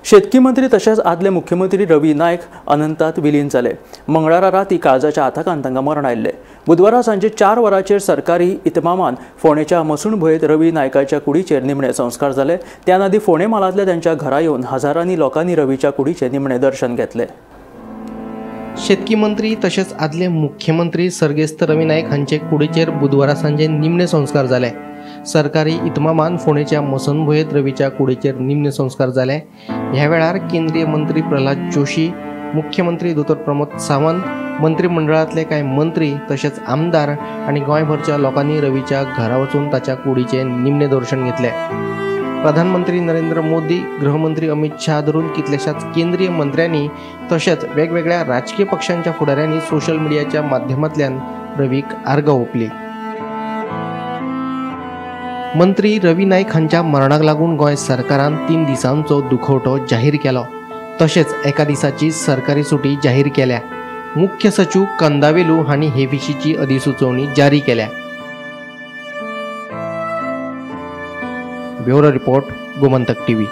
शेतकी मंत्री तशेंच आदले मुख्यमंत्री रवी नायक अनंतात विलीन जाले. मंगळारा राती काळजाच्या आताकान तांकां मरण आयिल्लें. बुधवारा सांजे 4 वरांचेर सरकारी इतमामान फोंडेच्या मसुणभुंयेंत रवी नायकाच्या कुडीचेर निमणे संस्कार जाले. त्या आदीं फोंडें म्हालांतल्या त्यांच्या घरा येवन हजारांनी लोकांनी रवीच्या कुडीचें निमणें दर्शन घेतलें. शेतकी मंत्री तशेंच आदले मुख्यमंत्री सर्गेस्त रवी नायक हांचे कुडीचेर बुधवारा सांजे निमणे संस्कार जाले. सरकारी इतमामान फोंडेच्या मसणभुंयेंत रवीच्या कुडीचेर निमणे संस्कार जाले. ह्या वेळार केंद्रीय मंत्री प्रल्हाद जोशी, मुख्यमंत्री दोतोर प्रमोद सावंत, मंत्रिमंडळांतले कांय मंत्री तशेंच आमदार आनी गोंयभरच्या लोकांनी रवीच्या घरा वचून ताच्या कुडीचें निमणे दर्शन घेतलें. प्रधानमंत्री नरेंद्र मोदी, गृहमंत्री अमित शाह धरून कितल्याशाच केंद्रीय मंत्र्यांनी तशेंच वेगवेगळ्या राजकीय पक्षांच्या फुडाऱ्यांनी सोशल मिडियाच्या माध्यमांतल्यान रवीक आर्गां ओंपली. मंत्री रवी नायक हांच्या मरणाक लागून गोंय सरकारान 3 दिसांचो दुखवटो जाहीर केलो. तशेंच एका दिसाची सरकारी सुटी जाहीर केल्या. मुख्य सचिव कंदावेलू हांणी हे विशींची अधिसुचोवणी जारी केल्या. Bureau report, Gomantak TV.